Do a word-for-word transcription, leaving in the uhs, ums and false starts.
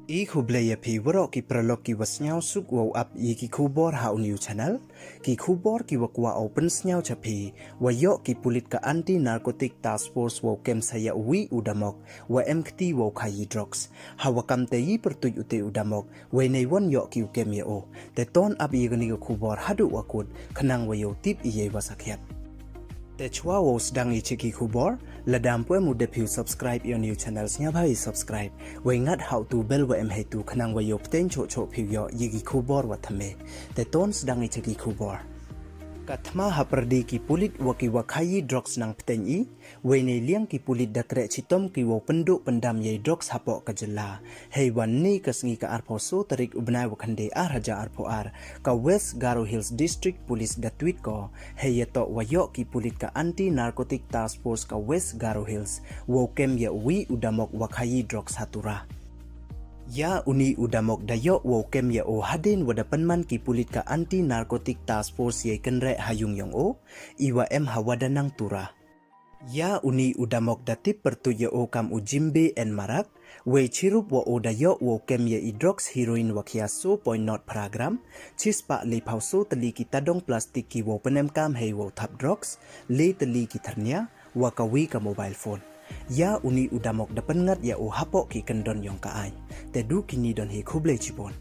I khublei ya phi waroh ki paralok ki wa sniawsuk wow ap ya ki khubor ha u new channel. Ki khubor ki wa kwah u pynsniaw cha phi, wa yoh ki pulit ka Anti Narcotic Task Force wow kem sa ya u wi u damok wa em kti wow khayi drugs. Ha wa kam te i pyrtuit u te u damok, wei nei won yoh ki u kem ya u. Te ton ap ya kani ka khubor haduh wa kut, khnang wa yow tip i ya i wa sakhiat. Te chwa wow sdang i cha ki khubor, lada ym pu em u dep phi u subscribe ya u new channel, sniawbha i subscribe, wei ngat ha u tu bell wa em heitu, khnang wa yow pteng choh choh phi u yoh ya ki khubor wa thymme. Te ton sdang i cha ki khubor. Ka thma ha pyrdi ki pulit wa ki wa khayi drugs nang pteng i, wei nei liang ki pulit da kreh chitom ki wow pynduh pyndam ya i drugs hapoh ka jylla. Hei wa ni ka sngi ka arphaw so tarik u bnai wa khyndai ar hajar arphaw ar, ka West Garo Hills District Police da tweet ko, hei ya toh wa yoh ki pulit ka Anti Narcotic Task Force ka West Garo Hills wow kem ya u wi u damok wa khayi drugs ha Tura. Ya u ni u damok da yoh wow kem ya u hadien wa da pynman ki pulit ka Anti Narcotic Task Force ya i kynreh ha yung yong u, i wa em ha Wadanang, Tura. Ya u ni u damok da tip pyrtuit ya u kam u Jimbe N Marak, wei chirup wa u da yoh wow kem ya i drugs heroin wa khia so point not phra gram, chispah lephaw so tylli ki tadong plastik ki wow pynemkam hei wow thap drugs, le tylli ki thyrnia, wa ka wi ka mobile phone. Ya u ni u damok da pynngat ya u hapoh ki kyndon yong ka aiñ. Te du kini don hi, khublei chibun.